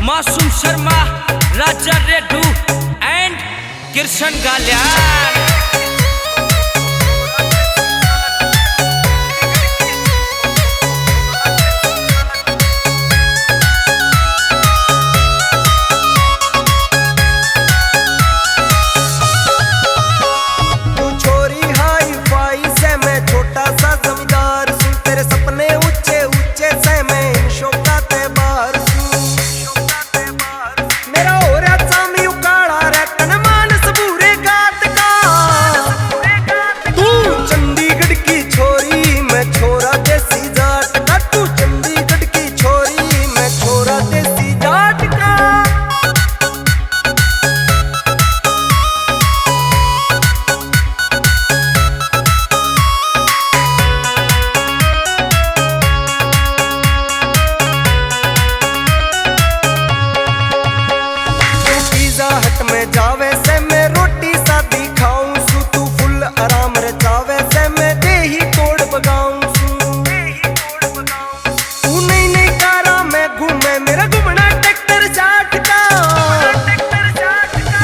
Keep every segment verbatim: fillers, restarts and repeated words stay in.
मासूम शर्मा, राजा रेडू and कृष्ण गालियान। तू छोरी हाई फाई से, मैं छोटा सा जमींदार सूं। तेरे सपने ऊंचे ऊंचे से, मैं इन शौकां ते बाहर सूं। मेरा हो रहा चामी उकाला रे, तन मानस भूरे गात का। तू चंडीगढ़ की छोरी, मैं छोरा देसी जाट का। तू चंडीगढ़ की छोरी, मैं छोरा देसी जाट का। तू पिज़्ज़ा हट में जावे से, मैं रोटी सादी खाऊं सूं। तू फुल आराम रे चावे से, मैं देही तोड़ बगाऊं सूं। तू नई नई कारा में घूमे, मेरा घूमना ट्रैक्टर जाट का।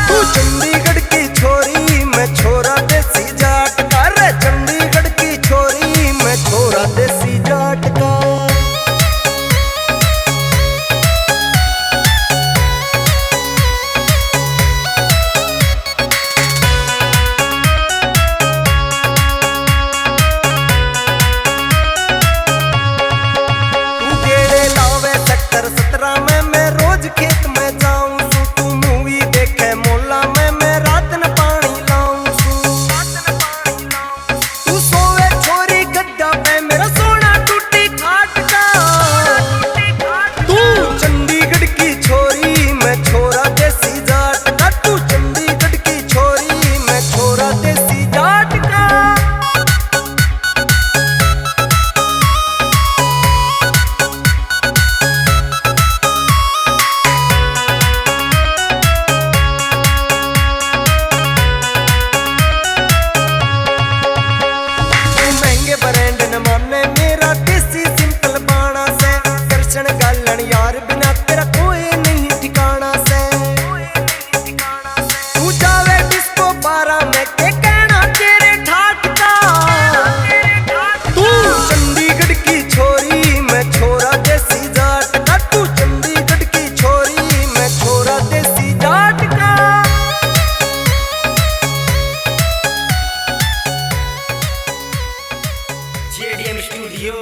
तू चंडीगढ़ की छोरी, मैं छोरा देसी जाट का। रे चंडीगढ़ की छोरी, मैं छोरा देसी जाट का। तू गेड़े लावे सेक्टर सतरा में, मैं रोज खेत में जाऊं सूं। तू मूवी देखे मॉलां में, मैं रात न पानी लाऊं सूं। तू सोवे छोरी गद्दा पे, मेरा सोना टूटी खाट का। तू चंडीगढ़ की छोरी, मैं छोरा देसी जाट का। तू चंडीगढ़ की छोरी, मैं छोरा देसी जाट का। तू महंगे ब्रांड न माने, मेरा देसी सिंपल बाणा से। कृष्ण गालन यार बिना तेरा कोई नहीं ठिकाना से। तू जावे डिस्को बारा में, के कहना तेरे ठाट का। तू चंडीगढ़ की छोरी, मैं छोरा देसी जाट का। तू चंडीगढ़ की छोरी, मैं छोरा देसी जाट का। JDM studio.